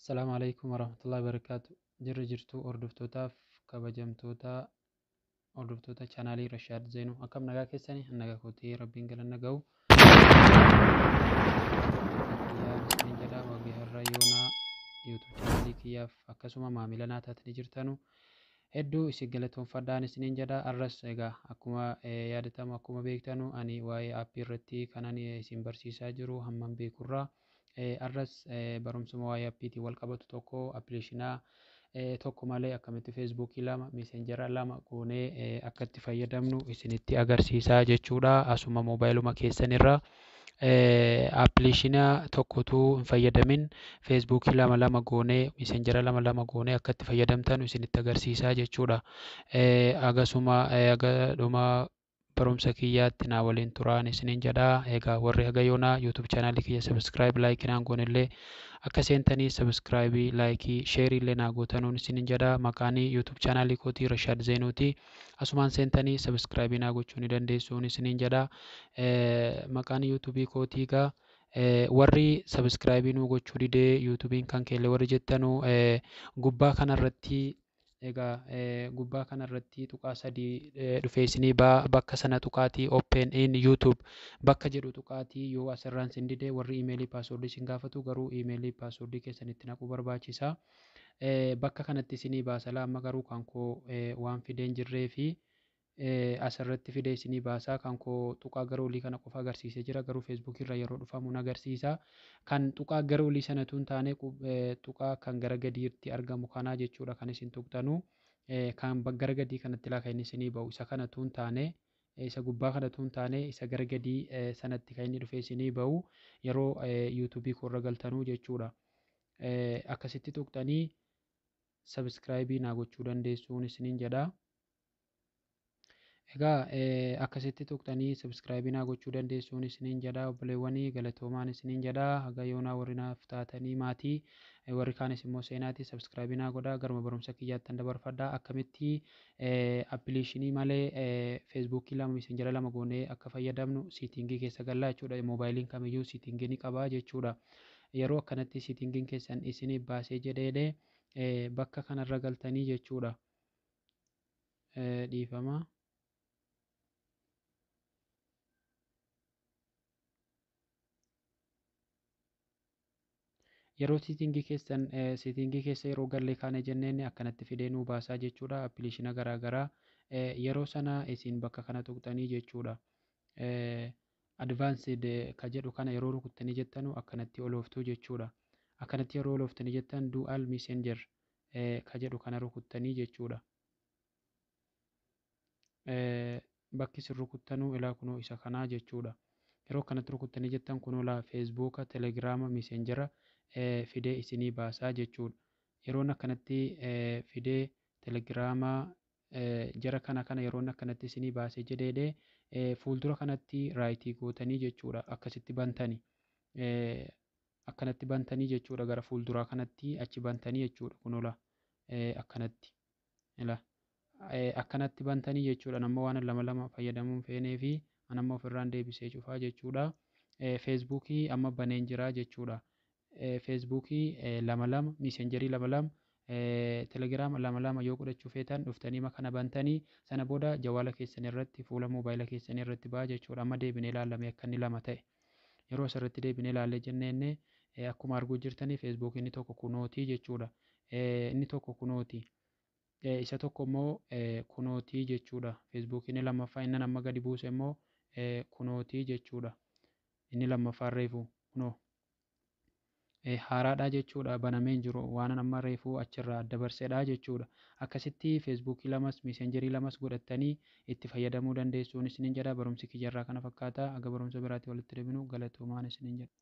Assalaamu alaikum warahmatullahi wabarakaatu. Jirra jirtuu hordoftootaaf kabajamtoota hordoftoota chaanaalii Rashaad Zeenuu, akkam nagaa keessanii? Nagaa kootii, rabbiin galanna ga'u. Isiniin jedha, wagii har'a yoonaa YouTube chaanaalii kiyyaaf akkasuma maamila naa taatanii jirtanu hedduu isin galatoonfadhaan isiniin jedha. Arras egaa akkuma yaadatamu, akkuma beektanu, ani waa'ee aappii irratti kanan isin barsiisaa jiru hammam beekurraa. Arras barumsuma waa'ee aappiitiin wal qabatu tokko, appilikeeshinaa tokko malee akkamitti feesbuukii lama, meesenjara lama goonee akka itti fayyadamnu isinitti agarsiisaa jechuudha. Asuma moobaayiluma keessanirra appilikeeshina tokkotu hin fayyadamin feesbuukii lama lama goonee, meesenjara lama lama goonee akka itti fayyadamtan isinitti agarsiisaa jechuudha. Agasuma aga dhuma barumsa kiyyaatti naa waliin turaan isiniin jedha. Egaa warri haga yoonaa YouTube chaanaalii kiyya subscribe, like naan goonellee akka seentanii subscribe, like, share illee naa gootanuun isiniin jedha. Maqaan YouTube chaanaalii kootii Rashaad Zeenuuti. Asumaan seentanii subscribe naa gochuu ni dandeessuun isiniin jedha. Maqaan YouTube kootii egaa warri subscribe nuu gochuu didee YouTube'n kan keellee warri jettanu, gubbaa kanarratti egaa gubbaa kanarratti tuqaa sadii dhufee isinii bakka sana tuqaatii "open in YouTube" bakka jedhu tuqaatii. Yoo asirraan isin dide, warri imeelii paaswordii isin gaafatu, garuu imeelii paaswordii keessan itti naquu barbaachisa. Bakka kanatti isinii baasa. Amma garuu kan koo waan fideen jirree fi asirratti fidee isinii baasaa. Kan koo tuqaa gara olii kana qofa agarsiisee jira, garuu feesbuukii irra yeroo dhufamu agarsiisa. Kan tuqaa gara olii sanatu hin taane, tuqaa kan gara gadiitti argamu kanaa jechuudha kan isin tuqxanu. Kan gara gadii kanatti laa kan inni isinii ba'u isa kanatu hin taane, isa gubbaa kanatu hin taane, isa gara gadii sanatti kan inni dhufee isinii ba'u yeroo yuutuubii koorra galtanuu jechuudha. Akkasitti tuqxanii subscribe naa gochuu dandeessuun isiniin jedha. Egaa akkasitti tuqxanii subscribe naa gochuu dandeessuun isiniin jedha. Obboleewwanii, galatoomaan isiniin jedha. Haga yoonaa warri naaf taatanii maatii, warri kaanis immoo seenaatii subscribe naa godhaa. Garuma barumsa kiyyaattan dabarfadha. Akkamitti appilikeeshinii malee feesbuukii lama, meesenjara lama goonee akka fayyadamnu siitingii keessa gallaa jechuudha. Moobaayiliin kamiyyuu siitingii ni qabaa jechuudha. Yeroo akkanatti siitingiin keessan isiniif baasee jedheedhe, bakka kanarra galtanii jechuudha. Dhiifama. Yeroo siitingii keessan siitingii keessa yeroo gallee kaane jenneen, akkanatti fidee nuu baasaa jechuudha, appilikeeshina garaagaraa. Yeroo sana isin bakka kana tuqxanii jechuudha. Advanced ka jedhu kana yeroo rukuttanii jettanu akkanatti olooftuu jechuudha. Akkanatti yeroo olooftanii jettan, dual messenger ka jedhu kana rukuttanii jechuudha. Bakki isin rukuttanuu ilaa kunoo isa kanaa jechuudha. Yeroo akkanatti rukuttanii jettan, kunoo laa feesbuuka, telegiraama, meesenjera fidee isinii baasaa jechuudha. Yeroon akkanatti fidee telegiraama jara kana kana yeroon akkanatti isinii baasee jedheedhe, fuuldura kanatti raayitii gootanii jechuudha. Akkasitti bantanii, akkanatti bantanii jechuudha, gara fuulduraa kanatti achi bantanii jechuudha. Kunoo laa akkanatti ila akkanatti bantanii jechuudha. Nama waan lama lama fayyadamuun feenee fi anamma ofirraan deebisee cufaa jechuudha. Feesbuukii amma baneen jira jechuudha. Feesbuukii lama lama, miisenjarii lama lama, telegiraama lama lama yoo godhachuu feetan, dhuftanii kana bantanii, sana booda jawaala keessan irratti, fuula moobaayila keessanii irratti ba'a jechuudha. Amma deebinee ilaallamee akka inni lama ta'e. Yeroo asirratti deebinee ilaallee jenneenne, akkuma arguu jirtanii, feesbuukii inni tokko kunootii jechuudha. Inni tokko kunooti. Isa tokko immoo kunootii jechuudha. Feesbuukii inni lammaffaa inni amma gadi buuse immoo kunootii jechuudha. Inni lammaffaan reefu kunoo haaraadha jechuudha, banamee hin jiru, waan amma reefuu achirraa adda barseedha jechuudha. Akkasitti feesbuukii lamas, miisenjarii lamas godhattanii itti fayyadamuu dandeessuun isiniin jedha. Barumsi kiyyarraa kana fakkaata. Aga barumsa biraatti walitti deebinu, galatoomaan isiniin jedha.